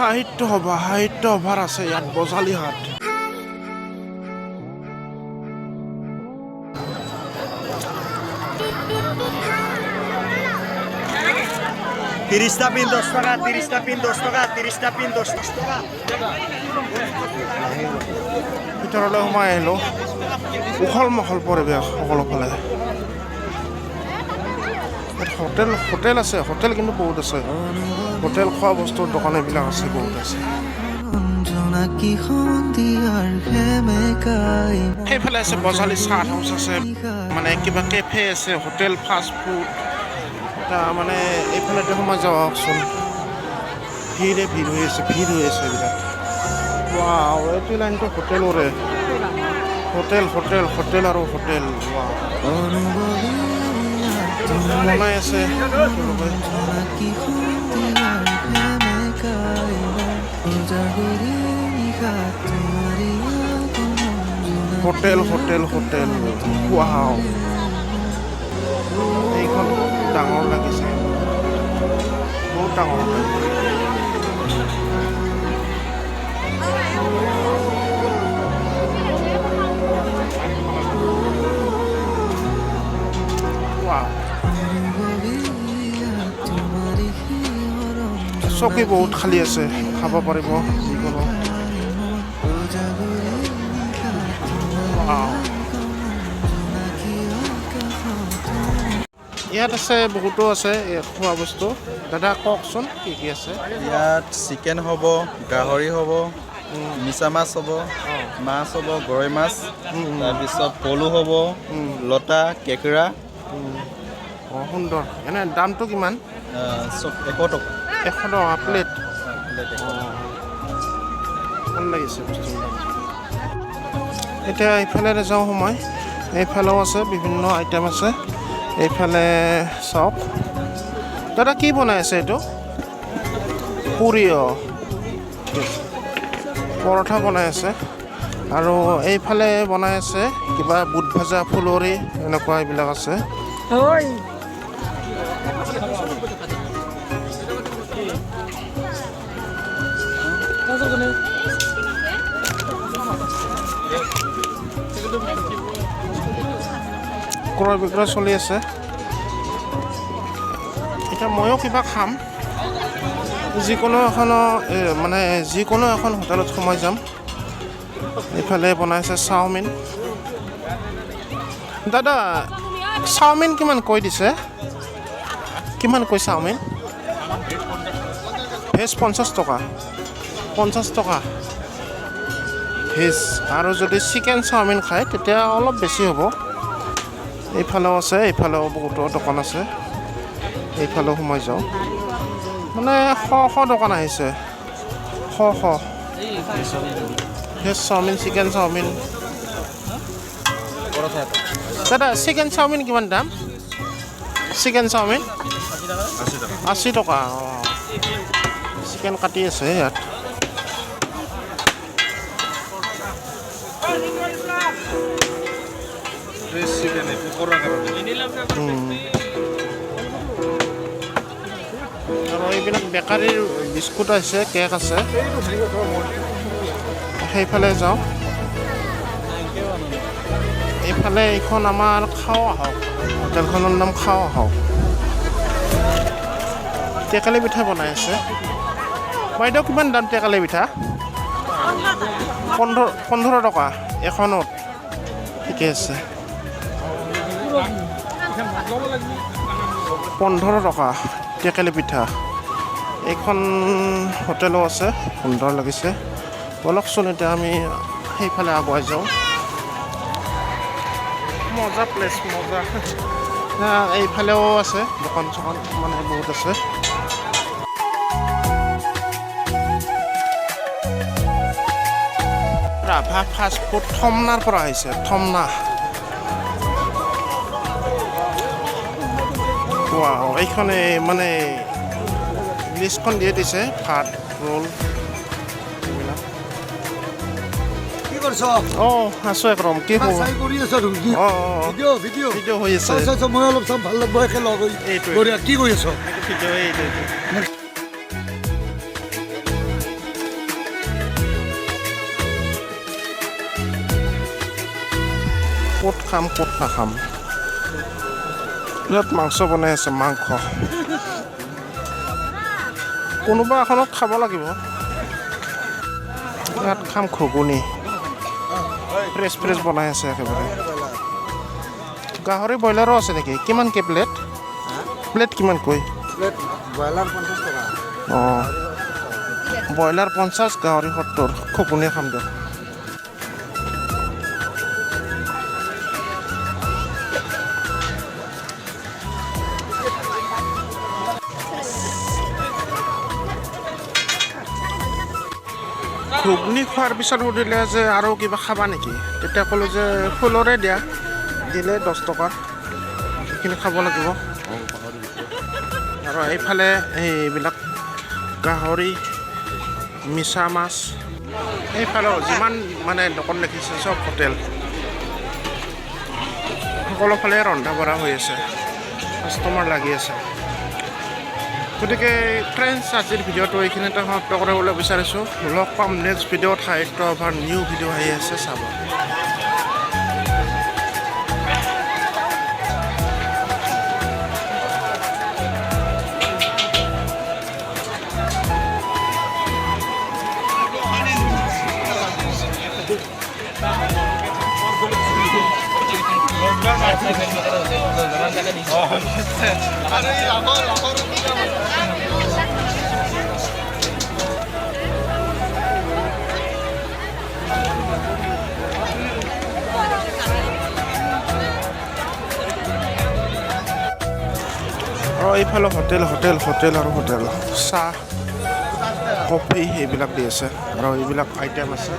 সাহিত্য সভা, সাহিত্য সভাৰ আছে ইয়াত বজালীহাট। 30টা পিন 10 টাকা, 30টা পিন 10 টাকা, 30টা পিন 10 টাকা। ভিতৰলৈ সোমাই আহিলোঁ। উখল মাখল পৰিৱেশ সকলোফালে। ইয়াত হোটেল হোটেল আছে, হোটেল কিন্তু বহুত আছে। হোটেল, খোৱা বস্তুৰ দোকান এইবিলাক আছে, বহুত আছে। জোনাকী সন্ধিয়াৰ সেমেকাই। সেইফালে আছে বজালী চাট হাউচ আছে, মানে কিবা কেফে আছে, হোটেল, ফাষ্ট ফুড এটা। মানে এইফালেদি সোমাই যাওঁ আহকচোন। ভিৰে ভিৰ হৈ আছে, ভিৰ হৈ আছে বিৰাট। ৱাও, এইটো লাইনটো হোটেলৰে। হোটেল, হোটেল, হোটেল আৰু হোটেল। ৱাও, বনাই আছে তেওঁলোকে। জোনাকী সন্ধিয়াৰ সেমেকাই উজাগৰী নিশা তোমাৰি আগমন। Hotel, hotel, hotel. ৱাও, এইখন ডাঙৰ লাগিছে, বহুত ডাঙৰ হোটেল। ৱাও, তোমাৰি শিহৰণ। চকী বহুত খালী আছে, খাব পাৰিব যিকোনো। উজাগৰী নিশা ৱাও। জোনাকী আকাশত। ইয়াত আছে, বহুতো আছে এই খোৱা বস্তু। দাদা, কওকচোন কি কি আছে? ইয়াত চিকেন হ'ব, গাহৰি হ'ব, মিছা মাছ হ'ব, মাছ হ'ব, গৰৈ মাছ, তাৰপিছত পলু হ'ব, লতা, কেঁকোৰা। অঁ, সুন্দৰ। এনে দামটো কিমান? চব 100 টকা। 100 টকা প্লেট? প্লেট 100। ভাল লাগিছে বস্তুবিলাক। এতিয়া এইফালে যাওঁ সোমাই। এইফালেও আছে, বিভিন্ন আইটেম আছে। এইফালে চাওক। দাদা, কি বনাই আছে এইটো? পুৰি? অঁ, ঠিক আছে। পৰঠা বনাই আছে আৰু এইফালে বনাই আছে কিবা বুট ভাজা, ফুলৰি, এনেকুৱা এইবিলাক আছে। ক্ৰয় বিক্ৰয় চলি আছে। এতিয়া ময়ো কিবা খাম। যিকোনো এখন মানে যিকোনো এখন হোটেলত সোমাই যাম। এইফালে বনাইছে চাওমিন। দাদা, চাওমিন কিমান কৈ দিছে? কিমান কৈ চাওমিন? ভেজ 50 টকা, 50 টকা ভেজ। আৰু যদি চিকেন চাওমিন খায়, তেতিয়া অলপ বেছি হ'ব। এইফালেও আছে, এইফালেও বহুতো দোকান আছে। এইফালেও সোমাই যাওঁ। মানে শ শ দোকান আহিছে, শ শ। Veg chow mein, chicken chow mein. দাদা, চিকেন চাওমিন কিমান দাম? চিকেন চাওমিন 80 টকা। অঁ, চিকেন কাটি আছে ইয়াত। ফ্ৰেছ চিকেন, পকৰাৰ কাৰণে। আৰু এইবিলাক বেকাৰীৰ বিস্কুট আছে, কেক আছে। সেইফালে যাওঁ। এইফালে এইখন আমাৰ খাওঁ আহক, হোটেলখনৰ নাম খাওঁ আহক। টেকেলি পিঠা বনাই আছে। বাইদেউ, কিমান দাম টেকেলি পিঠা? 15 টকা এখনত। ঠিকে আছে। 15 টকা টেকেলি পিঠা। এইখন হোটেলো আছে, সুন্দৰ লাগিছে। ব'লকচোন, এতিয়া আমি সেইফালে আগুৱাই যাওঁ। মজা প্লেচ, মজা। এইফালেও আছে দোকান চোকান, মানে বহুত আছে। ৰাভা ফাষ্ট ফুড থমনাৰ পৰা আহিছে, থমনা। ৱাও, এইখনে মানে লিষ্টখন দিয়ে দিছে, ভাত, ৰোল এইবিলাক। কি কৰিছ? অঁ, আছোঁ একদম। কি খবৰ? চাই কৰি আছ দেখোন কি? অঁ। Video', video'? ভিডিঅ' হৈ আছে। চাওঁ, চাওঁ, মই অলপ চাম, ভাল লাগব একেলগ হৈ। এইটোৱে। বঢ়িয়া। কি কৰি আছ? ভিডিঅ' এইটো এইটো। ক'ত খাম ক'ত নাখাম। ইয়াত মাংস বনাই আছে, মাংস কোনোবা এখনত খাব লাগিব। ইয়াত খাম ঘুগুনি, ফ্ৰেছ ফ্ৰেছ বনাই আছে একেবাৰে। গাহৰি ব্ৰইলাৰো আছে নেকি? কিমানকৈ প্লেট? প্লেট কিমানকৈ? প্লেট ব্ৰইলাৰ 50 টকা। অঁ, ব্ৰইলাৰ 50, গাহৰি 70। ঘুগুনি খাম দিয়ক। ঘুগুনি খোৱাৰ পিছত সুধিলে যে আৰু কিবা খাবা নেকি, তেতিয়া ক'লোঁ যে ফুলৰে দিয়া, দিলে 10 টকা, সেইখিনি খাব লাগিব। আৰু এইফালে এইবিলাক গাহৰি, মিছা মাছ, এইফালেও যিমান মানে দোকান দেখিছে চব হোটেল, সকলোফালে ৰন্ধা বঢ়া হৈ আছে, কাষ্টমাৰ লাগি আছে। গতিকে ফ্ৰেণ্ডছ, আজিৰ ভিডিঅ'টো এইখিনিতে সমাপ্ত কৰিবলৈ বিচাৰিছোঁ। লগ পাম নেক্সট ভিডিঅ'ত। সাহিত্য সভাৰ নিউ ভিডিঅ' আহি আছে, চাব। আৰু এইফালে হোটেল, হোটেল, হোটেল আৰু হোটেল, চাহ, কফি এইবিলাক দি আছে আৰু এইবিলাক আইটেম আছে।